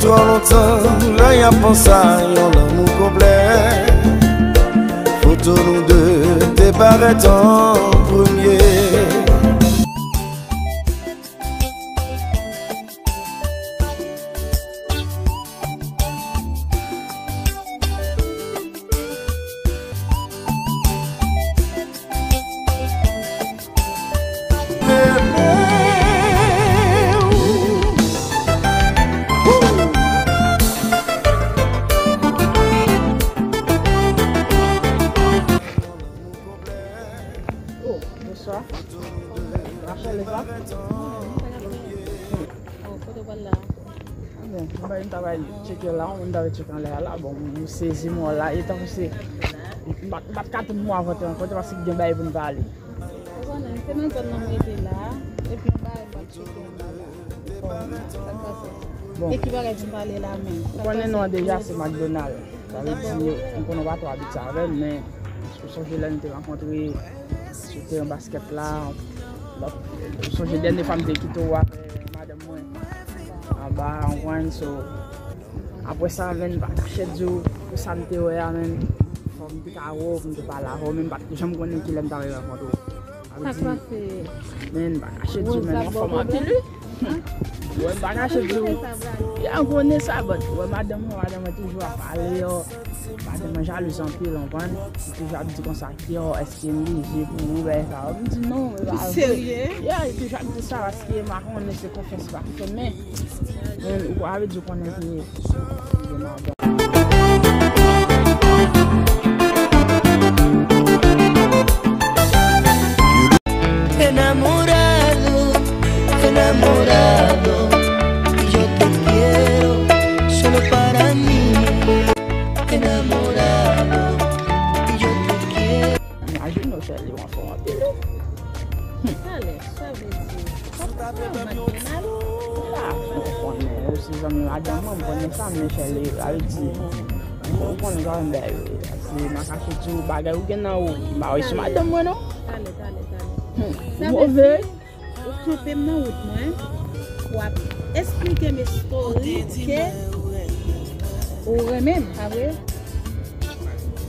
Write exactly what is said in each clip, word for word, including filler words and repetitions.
Twò lontan, lè y ap panse a yon lanmou konplè, foto nou de te parèt an premye. Oh, bonswa. Rachel, e sa? Oh, kote w pral la? Ebyen, mwen bay, mwen ta bay tcheke la, mwen ta bay tcheke anlè a la. Bon, mwen sezi mwen la, e tankou se, m pa, m pa t ka tann mwen avan te rankontre paske gen bagay pou n pale. Ou konnen, se nan zòn nan mwen rete la, epi yon bagay m pa t tcheke anlè la. Sa k pase? Bon. E ki bagay pou n pale la menm? Ou konnen non an deja, se McDonald. Sa vle di, m konnen w pa twò abitye avè l, men ou sonje lè nou te rankontre sou teren baskèt la, lòt, ou sonje dènye fwa m te kite w avè madanm mwen anba, w konprann, so, apre sa, menm, m pa kache di w, pou sa m te wè a, menm, fò m te ka wè w, pou m te pale avè w, men m pa t janm konnen kilè m ta pral rankontre w. Sa k pase? Men, m pa kache di w, men, yon fanm anpil, wi. Wè, m pa kache di w. Ya, m konnen sa, but, wè, madanm mwen, madanm mwen toujou ap pale, yo. Madanm mwen jalouz anpil, w konprann? Li toujou ap di konsa, yo, èske m blije pou ou, bagay sa yo. M di, non, e pa vre. Serye? Ya, li toujou ap di sa, paske m pa konnen se konfyans pa fè, men, men, ou pa vle di w konnen ke, ke madanm. Enamorado, enamorado, yo te quiero solo para mí. Enamorado, yo te quiero. Imajine w, Shelly, w anfòm anpil, wi. Talè, sa vle di, sa pa fè w McDonald? Ah, mwen konnen, ou se zanmi madanm mwen, mwen konnen sa, men Shelly, sa vle di, ou konnen sa m bay, wi. Se m pa kache di w bagay ou gen nan ou, m pa wè sou madanm mwen, non. Talè, talè, talè. Hmm, sa vle di, ou kanpe m nan wout mwen, w ap esplike m story ke ou renmen m, pa vre?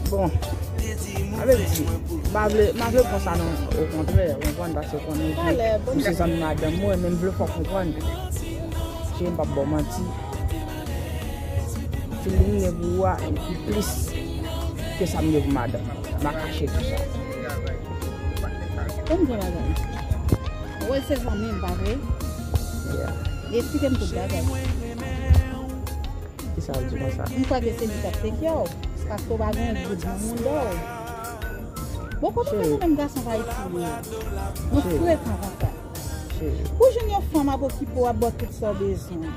Bon, sa vle di, m pa vle, m pa vle pran sa non, okontrè, ou konprann, paske ou konnen ke ou se zanmi madanm mwen, men m vle fè w konprann, cheri, m p ap ba w manti, feeling m gen pou ou a, li plis ke sa m gen pou madanm mwen. M pa kache di sa. Bon, m di w bagay. Ou wè se zanmi m, pa vre? Yeah. Li eksplike m tout bagay. Kisa l di konsa? M kwè ke se li k ap teke w, paske w pa gen goud nan mouda w. Bon, kòman ke nou menm gason pa itilize? Nou frekan konsa. Pou jwenn yon fanm ap okipe w, ap ba w tout sa w bezwen.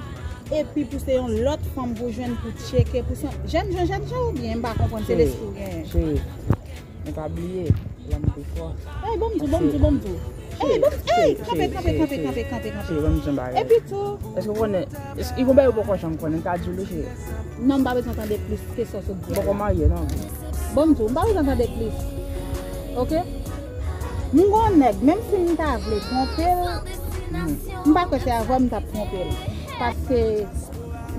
Epi pou se yon lòt fanm pou jwenn pou tcheke, pou se yon jèn jan, jèn jan oubyen m pa konprann, se lespri w genyen. Cheri, cheri, nou pa bliye, lanmou pi fò. Ey, bon m di w, bon m di w, bon m di w. Ey, bon, ey, kanpe, kanpe, kanpe, kanpe, kanpe, kanpe. Cheri, ban m di yon bagay. Epi tou. Èske w konnen, èske, gen bagay ou poko janm konnen, m ka di w li, cheri. Non, m pa bezwen tande plis ke sa w sot di a la. Ou poko marye, non? Bon, m di w, m pa bezwen tande plis. Oke? M gon nèg, menm si m ta vle twonpe l, m pa kwè se avè w m t ap twonpe l. Paske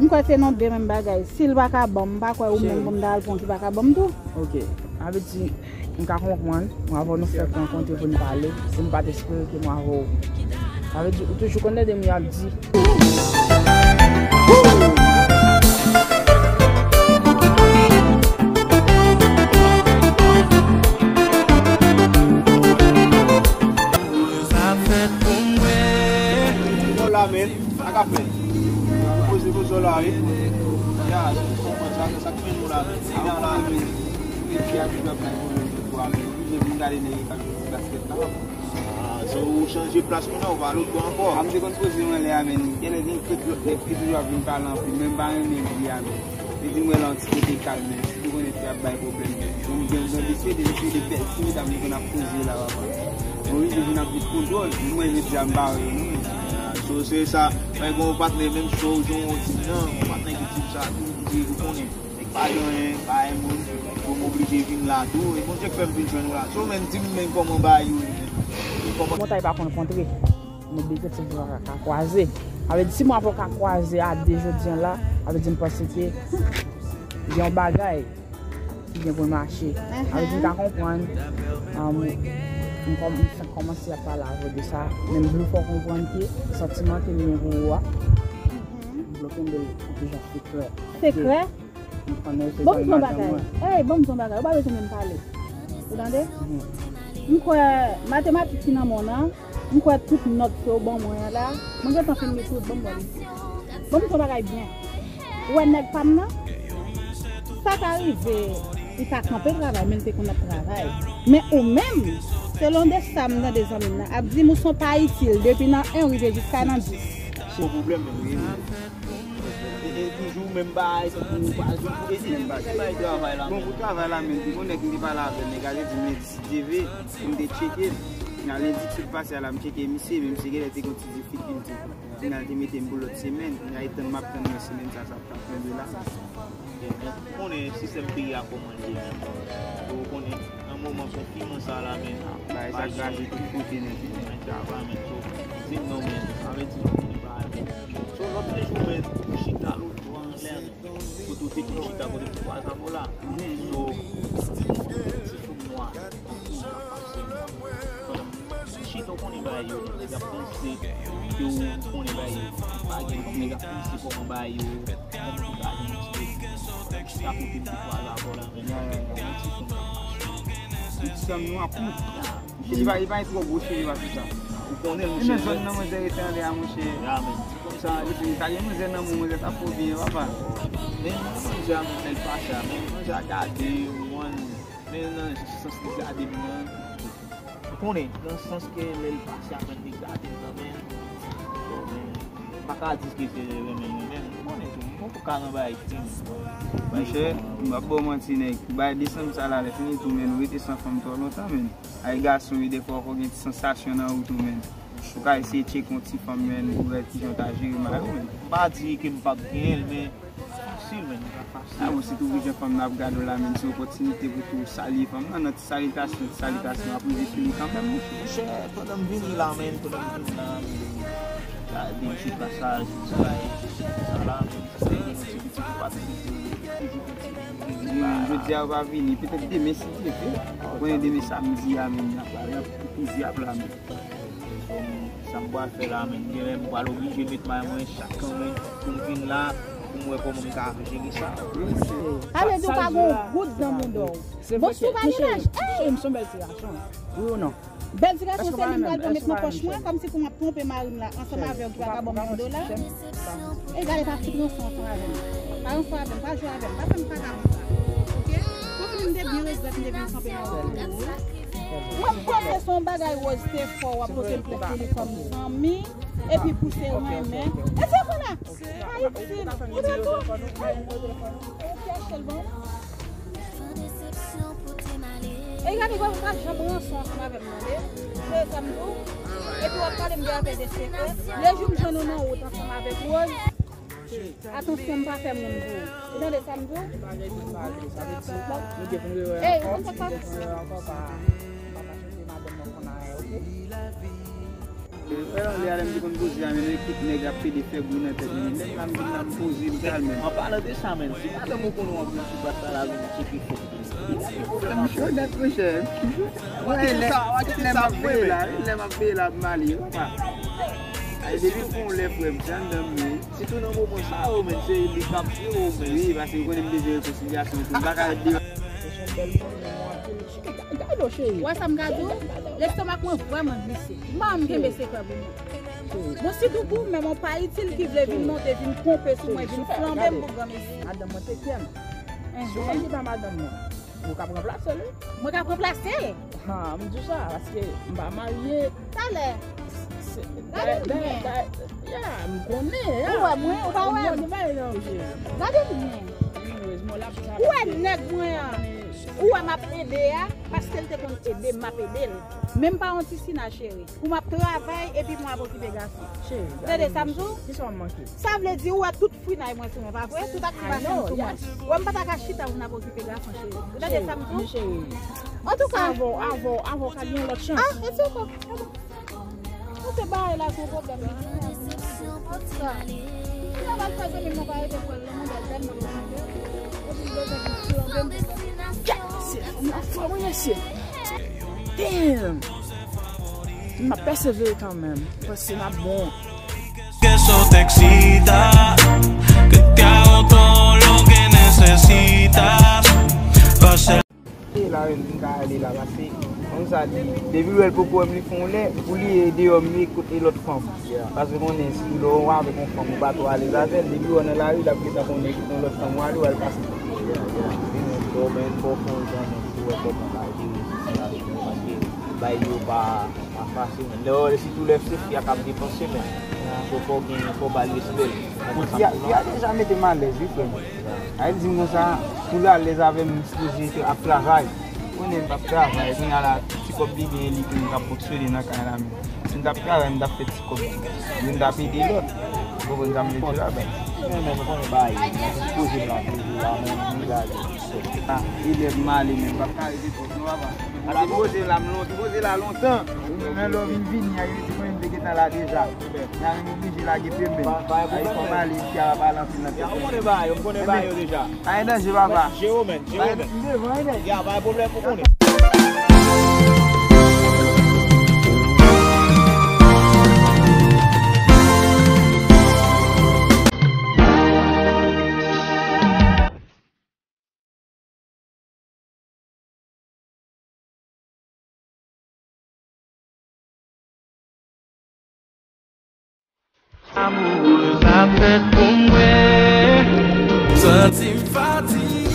m kwè se nou de menm bagay. Si l pa ka ban m, m pa kwè ou menm pou m ta al pran ki pa ka ban m tou. Oke. Sa vle di, m ka konprann, mwen avè w nou fèk rankontre pou n pale, si m pa t espere ke mwen avè w. Sa vle di, ou toujou konn de moun y ap di. Sa fèt pou mwen. Bon, la, men. Sa k ap fèt? Poze, poze w la, wi. Ya, se pou konprann sa, sa k mennen w la, men. Sa w la, men. Epi a toujou ap bay pwoblèm tout bò a, men. Oblije vin gade nèg yo k ap jwe ti baskèt la. Ah, so ou chanje plas kounye a, ou pa lòt bò ankò. A, m te konn poze m anlè a, men. Genlè gen kèk lòt nèg ki toujou ap vin pale anpil, men m pa renmen bri a, men. Li di m wè la yon ti kote kalm, men. Ou konnen fi ap bay pwoblèm. Bon, m gen zanbisye, de mesye, de bèl ti medam, li konn ap koze la, papa. Mwen oblije vin ap vin kontwòl, mwen jodi a m pa wè yo, non. So, se sa, mwen gen yon patnè, menm jan w di m nan, yon patnè ki di m sa tou, ki di, ou konnen, nèg pa gen anyen, pa gen moun, bon, m oblije vin la tou, e Bondye k fè m vin jwenn ou la. So, men, di m, men, kòman bagay yo ye, men? Kòman... Montay pa konn kontre. Nou bezwen ti bra ka kwaze. Sa vle di, si mwen avè w ka kwaze a de jodi a la, sa vle di m panse ke gen yon bagay ki gen pou l mache. Sa vle di m ka konprann, um, m kòm-, m fèk kòmanse ap pale avè w de sa, men m vle w fè w konprann ke santiman ke m gen pou ou a, m vle w kenbe l anpil jan sekrè. Sekrè? Ban m di w yon bagay. Ey, ban m di w yon bagay. Ou pa bezwen menm pale. Ou tande? M kwè matematik ki nan men w nan, m kwè tout nòt ke w ban mwen an la, mwen gentan fin li tout, ban m wè li. Ban m di w yon bagay byen. Ou wè nèg pa m nan? Sa ka rive, li pa kanpe travay, men li te konn ap travay. Men ou menm, selon de sa m tande zanmi m nan ap di m, ou se yon pa itil depi nan en rive jiska nan dis. Se yon pwoblèm, wi. E, e toujou menm bagay, tankou pa jwenn kredi. Menm bagay. Ki bay travay la menm? Bon, pou travay la menm, pi gon nèg m te pale avè l, nèg la te di m lendi si Dye vle, pou m te tcheke l. Nan lendi ki sot pase a la, m tcheke misye, men misye genlè te gon ti difikilte. Kounye a l te mete m pou lòt semèn, kounye a e tann m ap tann nan semèn sa, sa ap tann de la. Ou konnen sistèm peyi a kòman l ye menm. Ou konnen, nan moman konfinan sa la menm, bagay sa kraze tout kote nèt. Men travay menm, so, di m non menm, sa vle di nou konnen bagay menm. So, lòt de jou menm, ou chita lòt bò anlè menm. Kote w te konn chita, kote w te kwaze avè w la. So, ti fanm nwa, ti fanm nwa, chita w konnen bagay yo, y ap panse ke w konnen bagay yo. Pa gen nèg ap panse kòman bagay yo, kòman pou bagay yo. Chita kote m te kwaze avè w la, men yon ti fanm nwa. Yon ti fanm nwa kout. Li pa, li pa gen twò gwo cheve pase sa. Ou konnen, monchè. E men zòn nan manzè rete anlè a, monchè. Ya, men. Sa, li fin, ta gen manzè nan men w, manzè t ap fè w byen, papa. Men, manzè a, men, lè l pase a, men, manzè a gade m, mwen, men nan sans li gade m nan. Ou konnen, nan sans ke lè l pase a, men, li gade m nan, men, bon, men, m pa ka di ke se renmen, renmen, ou konnen tou, m poko ka nan bagay fini. Monchè, m ap ba w manti, nèg. Bagay desanm sa la, lè fini tou, men, nou rete san fanm twò lontan, men. Ay gason, wi, defwa ou gen ti sansasyon nan ou tou, men. Ou ka eseye tcheke yon ti fanm, men, pou wè kijan w ta jere mari w, men. M pa di ke m p ap genyen l, men pa fasil, men, li pa fasil. A, bon, sitou pou jan fanm nan ap gade w la, men, se opòtinite pou tou salye fanm nan, nan ti salitasyon, ti salitasyon ap rive sou li kanmenm, monchè. Monchè, pandan m vini la, men, pandan m vini la, men, gade m sou pasaj, sou ti bagay, sa la, men, se te gen yon ti pitit ou pa t vini, toujou kontinye vini la. Jodi a ou pa vini, petèt demen si Dye vle. Ou konnen demen samdi a, men, n ap, n ap kouri ap la, men. Bon, sa m pral fè la, men, gen lè m pral oblije met may mwen chak kan, men, pou m vin la, pou m wè kòman m ka jere sa. Sa vle di ou pa gen yon goud nan mouda w. Bon, si w pa gen laj, ey! Cheri, m se yon bèl ti gason. Wi ou non? Bèl ti gason se li m pral pran met nan pòch mwen, kòmsi pou m ap twonpe mari m la ansanm avè yon ti vakabon nan do la. E gade pa fout ranson ansanm avè m. Pa ranson avè m, pa jwe avè m, pa fè m kaka konsa. Oke? Mwen fini m te byen regrèt m te vin kanpe nan wout ou. Mwen m panse se yon bagay Rose te fè w ap pote l plent pou li kòm zanmi, epi pou se renmen. E se konn a Ayiti, ou te tou. Ou te achte l ban mwen. E gade, gade, ou pa janm ranson ansanm avè m, tande. Se sa m di w. Epi w ap pale m de afè de sekrè. Le jou m jwenn ou nan wout ansanm avèk Rose, atansyon m pa fè moun pou ou. Ou tande sa m di w? Ey, ou konn sa k pase? Mwen anlè a lè m te konn poze a, men ekip nèg ap pede fè bri nan tèt mwen. Lè m la m vin la m poze m kalme. An palan de sa, men, si madanm ou konnen w ap vin sou bat la, la vin tcheke fòk. Li pa gen pwoblèm, monchè, onèt, monchè. Lè m ap veye la, wi, lè m ap veye la, m ale, papa. Ay, depi pou yon lè, frè m, se anndan m ye. Sitou nan moman sa yo, men, se li k ap jere w, men. Wi, paske m konnen m bezwen rekonsilyasyon tou. M pa ka ret devan. Gade w, cheri. Ou wè sa m ka di w? Lestomak mwen vrèman glise. M pa janm kenbe sekrè pou mwen. Bon, sitou pou ou menm, yon pa itil ki vle vin monte, vin ponpe sou mwen, vin flanbe m pou granmesi. Madanm mwen te kyè m. Si w konn li pa madanm mwen, ou k ap ranplase l, wi. Mwen k ap ranplase l? Ha, m di w sa, paske m pa marye. Talè. Gade m byen. Ya, m konnen, ya. Ou wè mwen, ou pa wè m? Gade m byen. Ou wè nèg mwen an? Ou wè m ap ede a, paske l te konn ede m, m ap ede l. Men m pa yon ti sina, cheri. Pou m ap travay, epi pou m ap okipe gason. Cheri, tande sa m di w? Kisa w manke? Sa vle di ou wè tout frinay mwen sou mwen, pa vre? Tout aktivasyon m sou mwen. Ou wè m pa ta ka chita pou m ap okipe gason, cheri. Ou tande sa m di w? Antouka. Avè w, avè w, avè w ka gen yon lòt chans. Ah, e ti ou kò. Ou te bare la sou pwoblèm li. Sa. Sa va fè zanmi mwen pa rete pran nan mwen tèlman mwen. Epi l bezwen flanbe m. Yes! Mwen fò mwen mesye. Damn! M ap pèsevere kanmenm. Paske m ap bon. Que eso te excita, que te hago todo lo que necesitas. Pa' ser E la menm m ka ale la, paske konn sa li, depi l wè l poko wè m, li fè yon lè, pou li e deyò m ye kot e lòt fanm. Paske konnen si lè w avèk yon fanm ou pa twò alèz avè l, depi w nan lari l ap gentan konnen ki yon lòt fanm w ale, w al pase. Bon, men fò w fè yon jan menm pou w wè kòman bagay te rezisi avèk yo, paske bay yo pa, pa fasil, men lè w, sitou lè se fi a k ap depanse, men fò, fò w gen, fò w ba l respè l. Bon, fi a, fi a deja mete m alèz, wi, frè m. Sa vle di m konsa, pou l alèz avè m, m sipoze ap travay. Ou konnen m p ap travay, kounye a la, ti kòb li genyen, li menm k ap fonksyone nan kay la menm. Si m t ap travay, m t ap fè ti kòb, youn t ap ede lòt. Ou konprann sa m vle di la, baz? Men, men, nou konnen bagay yo, men se poze m la toujou la, men m gade. Ah, elèv m ale, men m p ap ka rete twòp, non, papa. Ala, ti poze la, m lon-, ti poze la lontan. Men lè w vin vini a, yo te konnen m te gentan la deja. N a menm oblije lage pye m menm. Pa, pa gen pwoblèm, men. Ay, fò m ale, fi a pa pale anpil nan tèt mwen. Ya, ou konnen bagay yo, m konnen bagay yo deja. Anyen danje, papa. Jero, men, jero, men. M devan, anyen danje. Ya, pa gen pwoblèm, ou konnen. Amoureux ap fèt pou mwen. Santi m fatige.